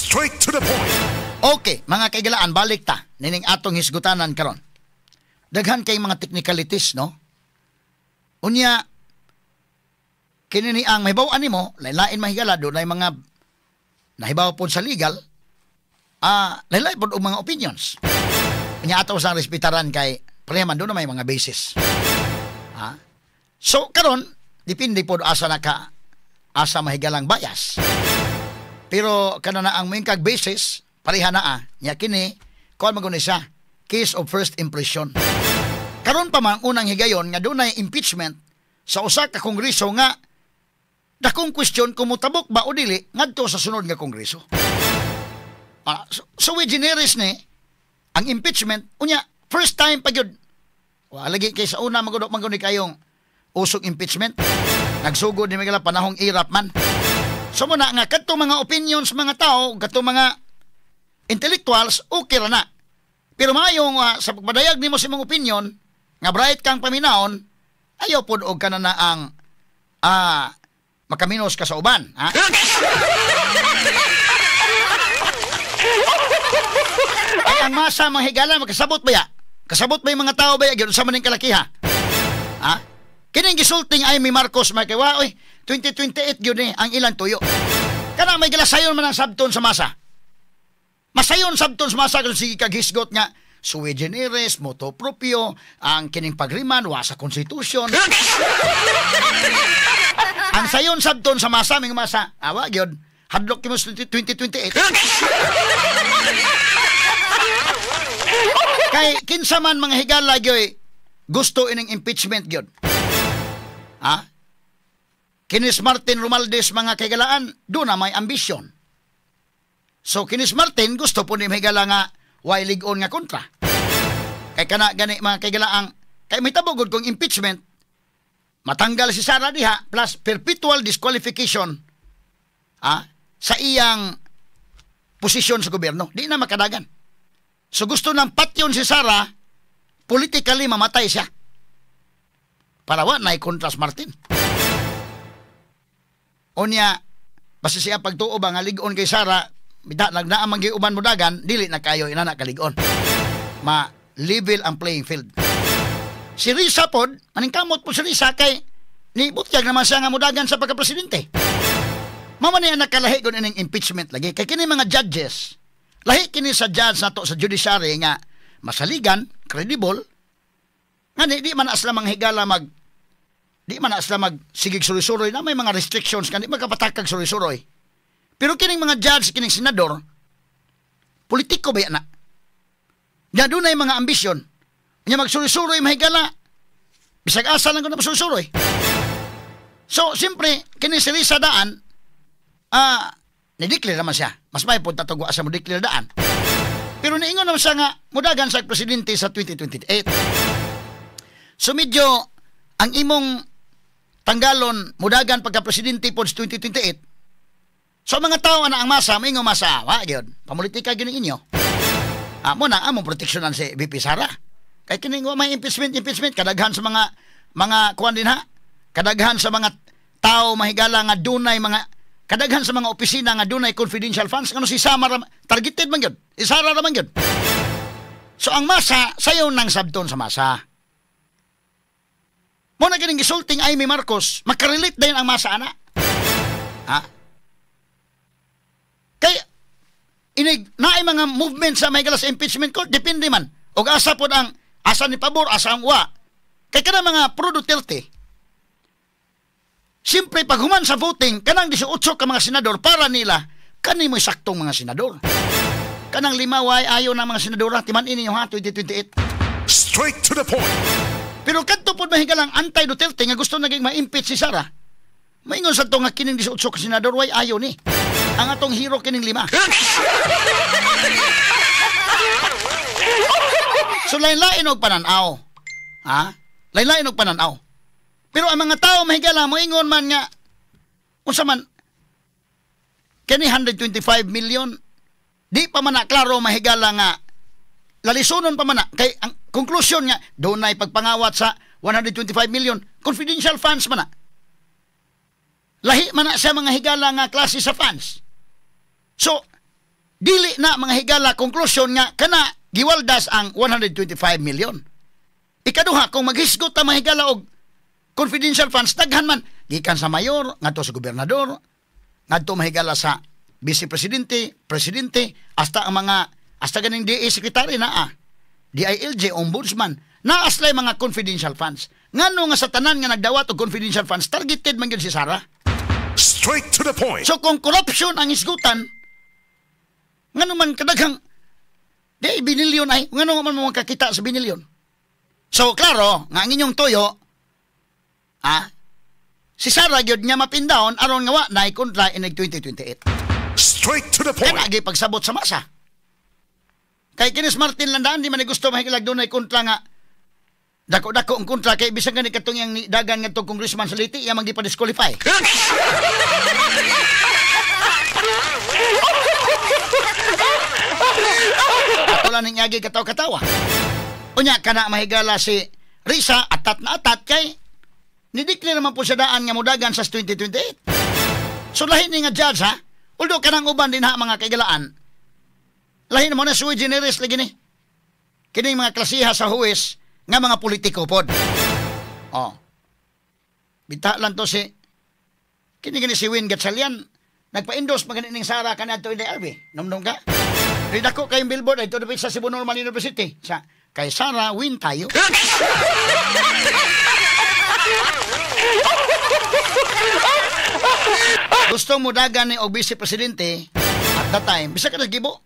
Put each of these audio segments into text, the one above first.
Straight to the point. Okay, mga kaigalaan, balik ta nining atong hisgutanan karon. Daghan kay mga technicalities, no? Unya, kini ni ang mahibaw nimo, lain-lain mahigala, doon ay mga nahibaw po sa legal, lain-lain po og mga opinions. Unya ato sa respetaran kay pareha man doon na may mga basis. Ha? So, karon depende po asa na ka, asa mahigalang bias. Pero kana na ang main kag basis, pareha na ah. Nya kini, kuan man gud ni siya, case of first impression. Karon pa man unang higayon nga dunay impeachment sa usa ka kongreso nga dakong question kung motabok ba o dili ngadto sa sunod nga kongreso. So, sui generis ni ang impeachment, unya first time pa gyud. Wa lagi kay sa una magud man gud ni kayong usok impeachment. Nagsugod ni Miguel panahong Erap man. So muna nga kadto mga opinions mga tao, kadto mga intellectuals, okay ra na. Pero maayong sa pagpadayag nimo sa imong opinion nga bright kang paminawon, ayaw pod og kana na ang makaminos ka sa uban, ha? Ay ang masa mga higala makasabot ba ya? Kasabot ba yung mga tao ba ya gyud sa maning kalakiha? Ha? Kining gisulting ay mi Marcos makiwa oy 2028 gyud ni ang ilang tuyo. Kana may gilasayon man ang sabton sa masa. Masayon sabton sa masa kung sige kag hisgot nga sui generis, motu proprio, ang kining pagriman wa sa konstitusyon. Ang sayon sabton sa masa ming masa, awa gyud hadlok kimo sa 2028. Kay kinsa man mga higala gyud gusto ining impeachment gyud. Ha? Kinis Martin Romualdez mga kaigalaan, doon na may ambisyon. So kinis Martin gusto po ni higala nga way lig-on nga kontra. Kay kana gani mga kaigalaan, kay may tabogod kung impeachment, matanggal si Sara diha plus perpetual disqualification sa iyang posisyon sa gobyerno. Di na makadagan. So gusto ng patyon si Sara, politically mamatay siya. Para wa na kontras Martin. Unya, basta siya pagtuo ba nga lig-on kay Sara, bita nagnaa man gyud uban mo dagan, dili na kayo inana kalig-on. Ma level ang playing field. Si Risa pod, maningkamot po si Risa kay nibutyag naman siya nga mudagan sa pagka-presidente. Mama niya nakalahi gun ining impeachment lagi kay kini mga judges. Lahi kini sa judge nato sa judiciary nga masaligan, credible. Nga di man asla manghigala mag di man asla mag sigig suroy-suroy na may mga restrictions nga di magkapatakag suroy-suroy. Pero kining mga judge, kining senador, politiko ba yan na? Nga dunay mga ambisyon. Nga magsuroy-suroy mahigala. Bisag asa lang ko na magsuroy-suroy. So, siyempre, kini si Risa daan, ni-declare naman siya. Mas may punta tugwa sa mo declare daan. Pero niingon naman siya nga, mudagan sa presidente sa 2028. So medyo, ang imong tanggalon, mudagan pagka-presidente po sa 2028, so mga tao na ang masa, maingon masa, wa gyud, pamulitika gyud inyo. Mo na among proteksyonan si VP Sara. Kay kining wa may impeachment, kadaghan sa mga kuan din ha. Kadaghan sa mga tao mahigala nga dunay mga kadaghan sa mga opisina nga dunay confidential funds ngano si Samar targeted man gyud. Isara ra man gyud. So ang masa sayo nang sabton sa masa. Mo na kining gisulting Amy Marcos, makarelate dayon ang masa ana. Ha? Kay inig naay mga movement sa may galas impeachment court, depende man. Og asa pod ang asa ni pabor, asa ang wa. Kay kana mga pro Duterte, siyempre pag human sa voting, kanang 18 ka mga senador para nila kani mo'y saktong mga senador. Kanang lima way ayo ng mga senadora, timan ini ha 2028. Straight to the point. Pero kadto pod mahigalang anti-Duterte nga gusto naging ma-impeach si Sara. Maingon sa to nga kining 18 ka senador way ayo ni. Ang atong hero kining lima. So lain-lain og pananaw. Ha? Lain-lain og pananaw. Pero ang mga tao mahigala moingon man nga unsa man kini 125 million di pa man na klaro mahigala nga lalisunon pa man na kay ang conclusion nga dunay pagpangawat sa 125 million confidential funds man na. Lahi man na sa mga higala nga klase sa funds. So Dili na, mga higala, conclusion nga kana giwaldas ang 125 million. Ikaduha, kung maghisgot ta, mga higala, og confidential funds, daghan man gikan sa mayor ngadto sa gobernador, ngadto, mahigala, sa vice presidente, presidente, hasta ang mga hasta ganing DA secretary naa, DILG, ombudsman, naa sila'y mga confidential funds. Ngano nga sa tanan nga nagdawat og confidential funds, targeted man gyud si Sara? Straight to the point. So kung corruption ang hisgutan, ngano man kadaghang di binilyon ay ngano man mo makakita sa binilyon? So klaro nga ang inyong tuyo, si Sara gyud nga mapindahon aron nga wa na kontra inig 2028. Straight to the point. Kana gi pagsabot sa masa. Kay kinis Martin Landaan, di man ni gusto mahigilag dunay kontra nga dako-dako ang kontra, kay bisan gani katong yang dagan ngadtong congressman sa Leyte, iya man gipa-disqualify. Ato lang ning yagi katawa-katawa. Unya kana, mahigala, si Risa atat na atat kay ni-declare naman po siya daan nga mudagan sa 2028. So lahi ni nga judge, ha. Although kanang uban din ha, mga kaigalaan. Lahi na mo na, sui generis lagi ni. Kining mga klasiha sa huwes nga mga politiko pod. Oh. Bita lang to si kini gani si Win Gatchalian, nagpa-endorse man gani ning Sara kanadto in RB. Numdum ka? Di dako kayong billboard ay to sa Cebu Normal University. Sa kay Sara win tayo. Gusto mo dagan ni og vice presidente at that time, bisa ka naggibo.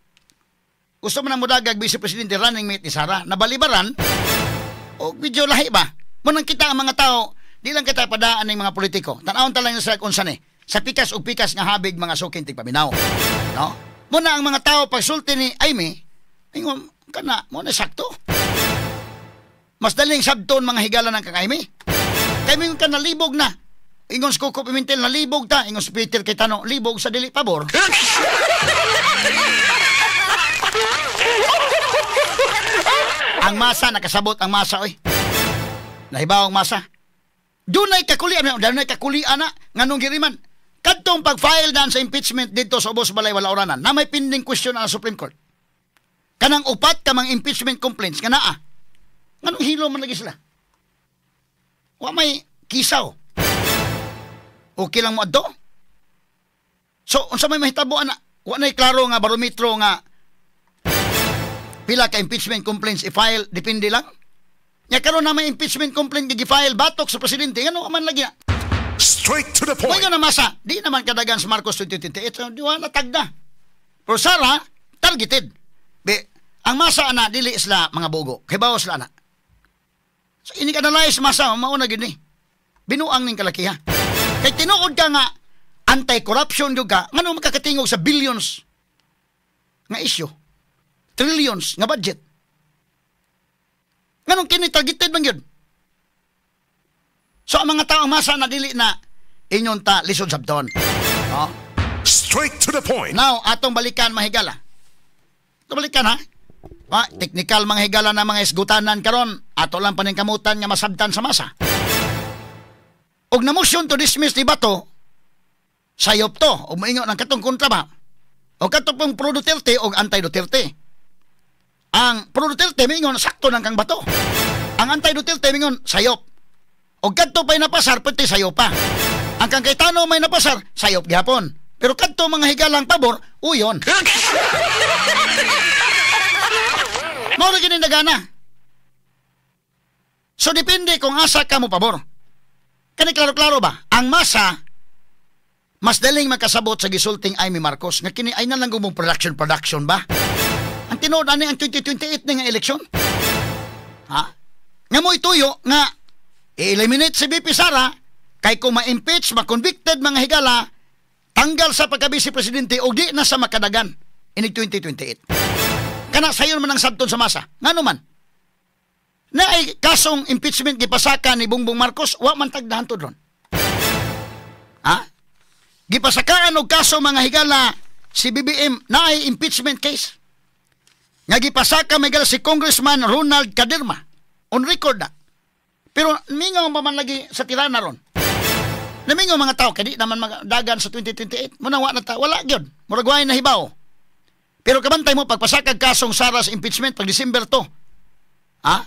Gusto mo na mudagag vice presidente, running mate ni Sara, nabalibaran o medyo lahi ba? Munang kita ang mga tao, di lang kita padaan ng mga politiko. Tanawon ta lang sa unsa ni. Sa pikas ug pikas nga habig, mga suking tigpaminaw. No? Muna ang mga tao pagsulti ni Imee, ingon kana mo na sakto. Mas daling sabton, mga higala, ng kang Imee. Kay mingon ka nalibog na. Ingon sa Koko Pimentel, nalibog ta. Ingon sa Peter Cayetano, libog sa dili pabor. Ang masa, nakasabot ang masa, oy. Nahibaw ang masa. Dunay kakulian na, nganong giriman. Kadtong pag-file daan sa impeachment dito sa ubos balay wala oranan, na may pending question ang Supreme Court. Kanang upat ka mang impeachment complaints, nga naa. Nganong hilo man lagi sila? Wa may kisaw. Okay lang mo adto? So, unsa may mahitabo ana? Wa nay klaro nga barometro nga pila ka impeachment complaints i-file, depende lang. Nya karon na may impeachment complaint gi-file batok sa presidente, ngano man lagi na? Straight to the point. Ngayon na masa, di naman kadagan sa Marcos 2028, so, di wala tagda. Pero Sara, targeted. Be, ang masa ana dili sila mga bogo. Kay bawo sila ana. So inig-analyze masa, mauna gid ni. Binuang ning kalakiha. Kay tinuod ka nga anti-corruption gyud ka, ngano makakatingog sa billions nga issue, trillions nga budget? Nganong kini targeted man gyud? So ang mga tao masa na dili na inyon ta lisod sabton. No? Straight to the point. Now, atong balikan, mahigala. Atong balikan, ha. Ma, technical, mga higala, na mga isgutanan karon, ato lang paningkamutan nga masabtan sa masa. Og na motion to dismiss ni Bato, sayop to, og moingon ang katong kontra ba? O katong pong pro Duterte og anti Duterte. Ang pro Duterte mingon sakto nang kang Bato. Ang anti Duterte mingon sayop. Og kadto pa'y napasar, pwede sayop pa. Ang kang Cayetano may napasar, sayop gihapon. Pero kadto, mga higalang pabor, uyon. Mao ra gyud nagana. So depende kung asa ka mo pabor. Kani klaro-klaro ba? Ang masa mas daling makasabot sa gisulting Imee Marcos nga kini ay na lang gumong production production ba? Ang tinuod ani ang 2028 ni nga eleksyon. Ha? Nga mo ituyo nga i-eliminate si VP Sara kay kung ma-impeach, ma-convicted, mga higala, tanggal sa pagka-vice presidente o di na sa makadagan inig 2028. Kana sayon man ang sabton sa masa. Ngano man? Na ay kasong impeachment gipasaka ni Bongbong Marcos, wa man tagdahan to ron. Ha? Gipasakaan og kaso, mga higala, si BBM na ay impeachment case. Nga gipasaka, mga higala, si Congressman Ronald Caderma. On record na. Pero mingaw pa man lagi sa tirana ron. Namingaw mga tao kay di naman magdagan sa 2028. Muna wa na ta, wala gyud. Murag way na hibaw. Pero kabantay mo, pagpasakag kasong Sara sa impeachment, pag December 2, ha?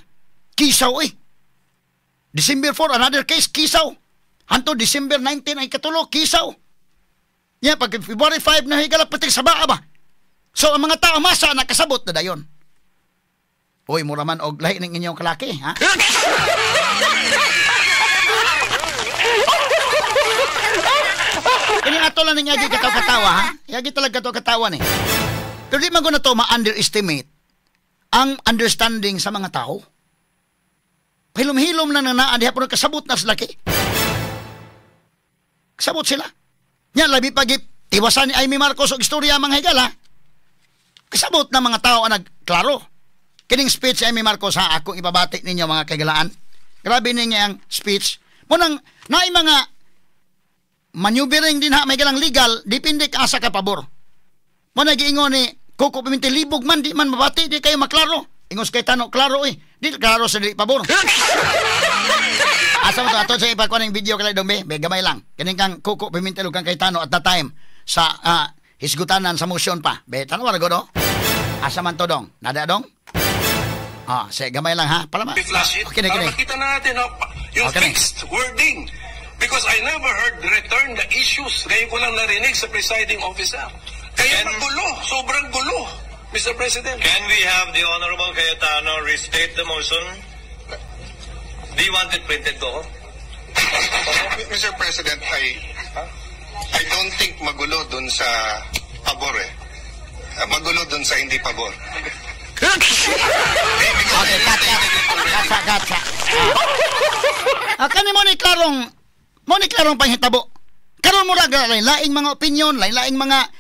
Kisaw eh. December 4, another case, kisaw. Hanto December 19 ay katulo, kisaw. Ya, pag February 5 na higala, patik sa baa ba? So, ang mga tao masa nakasabot na dayon. Uy, mura man og lahi ng inyong kalaki, ha? Kini ato lang ninyo katawa-katawa, ha? Yagi talaga katawa-katawa ni. Pero di man ko na to ma-underestimate ang understanding sa mga tao. Hilom-hilom lang na naan, di hapon kasabot na sila ki. Kasabot sila. Nya, labi pag tiwasan ni Amy Marcos og istorya mga higala. Kasabot na mga tao ang nagklaro. Kining speech ni Amy Marcos, ha, akong ibabati ninyo mga kaigalaan. Grabe ninyo ang speech. Munang, naay mga maneuvering din ha, may galang legal, depende ka asa ka pabor. Muna giingon ni Koko Pimentel, libog man, di man mabati, di kayo maklaro. Ingos kay Tano, klaro eh. Di klaro sa dili pabor. Asa mo to, ato sa ipakuha ng video kalay dong, be, gamay lang. Kining kang Koko Pimentel ug kang Cayetano at that time sa hisgutanan sa motion pa. Be, tanaw ra no? Asa man to dong? Nada dong? Ah, sige, gamay lang ha. Palama. Flash it. Okay, okay. Para makita na natin no, yung okay, fixed wording. Because I never heard return the issues. Ngayon ko lang narinig sa presiding officer. Kaya magulo, sobrang gulo, Mr. President. Can we have the Honorable Cayetano restate the motion? Do you want it printed, Coco? Mr. President, I don't think magulo dun sa pabor eh. Magulo dun sa hindi pabor. Okay, cut, cut. Cut, cut, cut. Ah, kani mo ni klarong panghitabo. Karon mo ra laing mga opinion, laing mga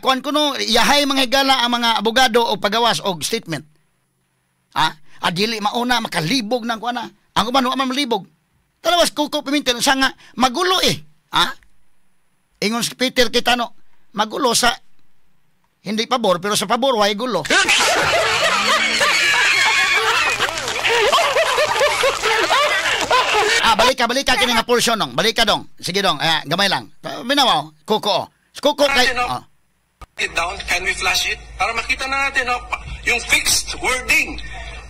kuan kuno, iyahay mga higala ang mga abogado o pagawas og statement. Ha? Adili mauna makalibog nang kuan na. Ang uban wa man malibog. Tanawas Koko Pimentel sa nga magulo eh. Ha? Ingon si Peter Cayetano, magulo sa hindi pabor pero sa pabor way gulo. Ah, balik ka kini nga portion dong. Balik ka dong. Sige dong, gamay lang. Minaw, Koko. Koko kay oh. It down, can we flash it? Para makita na natin no, yung fixed wording.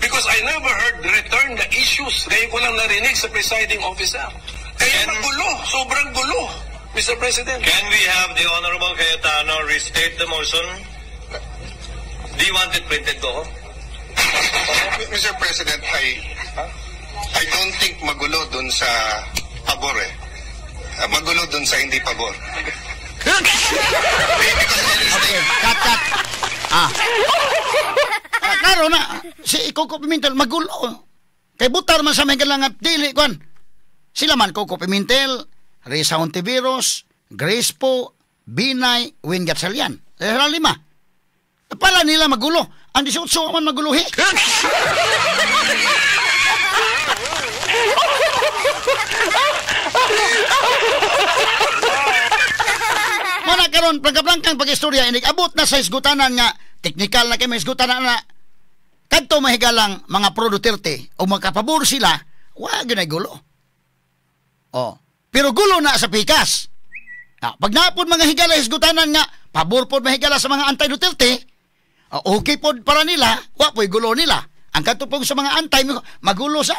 Because I never heard return the issues. Ngayon ko lang narinig sa presiding officer. Kaya magulo, sobrang gulo, Mr. President. Can we have the Honorable Cayetano restate the motion? Do you want it printed, Coco? Mr. President, I don't think magulo dun sa pabor eh. Magulo dun sa hindi pabor. Okay, cut, cut. Ah. Klaro na, si Koko Pimentel magulo. Kay butar man sa mga lang dili kuan. Sila man Koko Pimentel, Risa Hontiveros, Grace Po, Binay, Win Gatchalian. Sila lima. Pala nila magulo. Ang 18 man maguluhi. Muna karon plangka-plangkang pag-istorya inig abot na sa hisgutanan nga teknikal na kay may hisgutanan na kadto mahigalang mga pro Duterte o makapabor sila, wa gyud gulo. Oh, pero gulo na sa pikas. Ah, pag naapod mga higala hisgutanan nga pabor pod mahigala sa mga anti Duterte, okay pod para nila, wa poy gulo nila. Ang kadto pong sa mga anti magulo sa.